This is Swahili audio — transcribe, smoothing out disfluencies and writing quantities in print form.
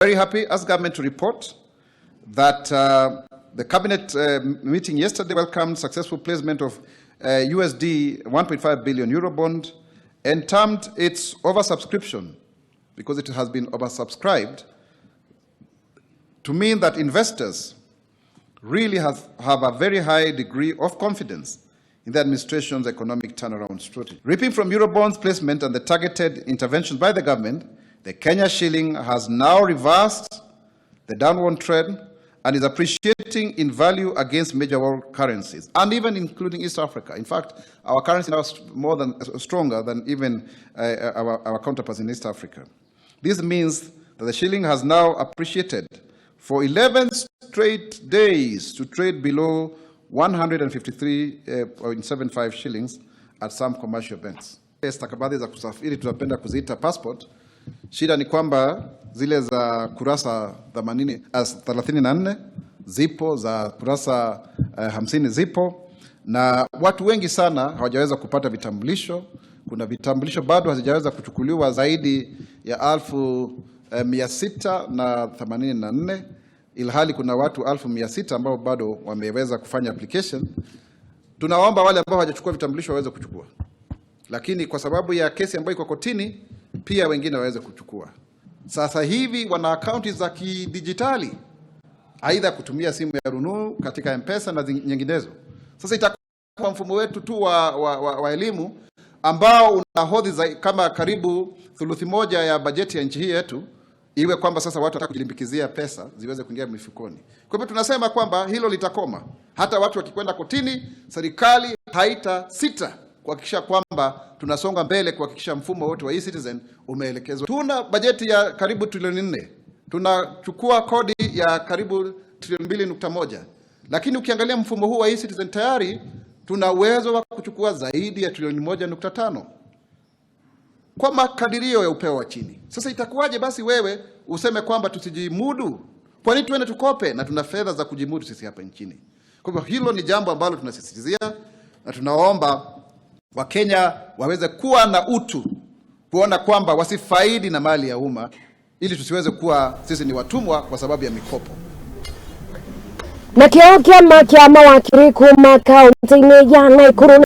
Very happy as government to report that the cabinet meeting yesterday welcomed successful placement of USD 1.5 billion Eurobond and termed its oversubscription, because it has been oversubscribed, to mean that investors really have a very high degree of confidence in the administration's economic turnaround strategy. Reaping from Eurobonds placement and the targeted interventions by the government, the Kenya shilling has now reversed the downward trend and is appreciating in value against major world currencies, and even including East Africa. In fact, our currency now is more than stronger than even our counterparts in East Africa. This means that the shilling has now appreciated for 11 straight days to trade below 153.75 shillings at some commercial banks. Stakabadhi za kusafiri tunapenda kuziita passport. Shida ni kwamba zile za kurasa 34 zipo, za kurasa 50 zipo, na watu wengi sana hawajaweza kupata vitambulisho. Kuna vitambulisho bado hazijaweza kuchukuliwa zaidi ya 684,000, ilhali kuna watu 600,000 ambao bado wameweza kufanya application. Tunawaomba wale ambao hawajachukua vitambulisho waweze kuchukua, lakini kwa sababu ya kesi ambayo iko kotini, pia wengine waweze kuchukua. Sasa hivi wana akaunti za kidijitali, aidha kutumia simu ya rununu katika M-Pesa na nyinginezo. Sasa itakuwa mfumo wetu tu wa elimu ambao unahodhi kama karibu thuluthi moja ya bajeti ya nchi hii yetu, iwe kwamba sasa watu wataka kujilimbikizia pesa ziweze kuingia mifukoni. Kwa hivyo tunasema kwamba hilo litakoma. Hata watu wakikwenda kotini, serikali haita sita kuhakikisha kwamba tunasonga mbele kuhakikisha mfumo wote wa eCitizen umeelekezwa. Tuna bajeti ya karibu trilioni 4, tunachukua kodi ya karibu trilioni 2.1, lakini ukiangalia mfumo huu wa eCitizen tayari tuna uwezo wa kuchukua zaidi ya trilioni 1.5 kwa makadirio ya upeo wa chini. Sasa itakuwaje basi wewe useme kwamba tusijimudu? Kwa nini tuende tukope na tuna fedha za kujimudu sisi hapa nchini? Kwa hivyo hilo ni jambo ambalo tunasisitizia na tunaomba Wakenya waweze kuwa na utu, kuona kwamba wasifaidi na mali ya umma, ili tusiweze kuwa sisi ni watumwa kwa sababu ya mikopo. Nakĩo kĩama kĩa mawakiri kuma kaunti-inĩ ya Naikuru.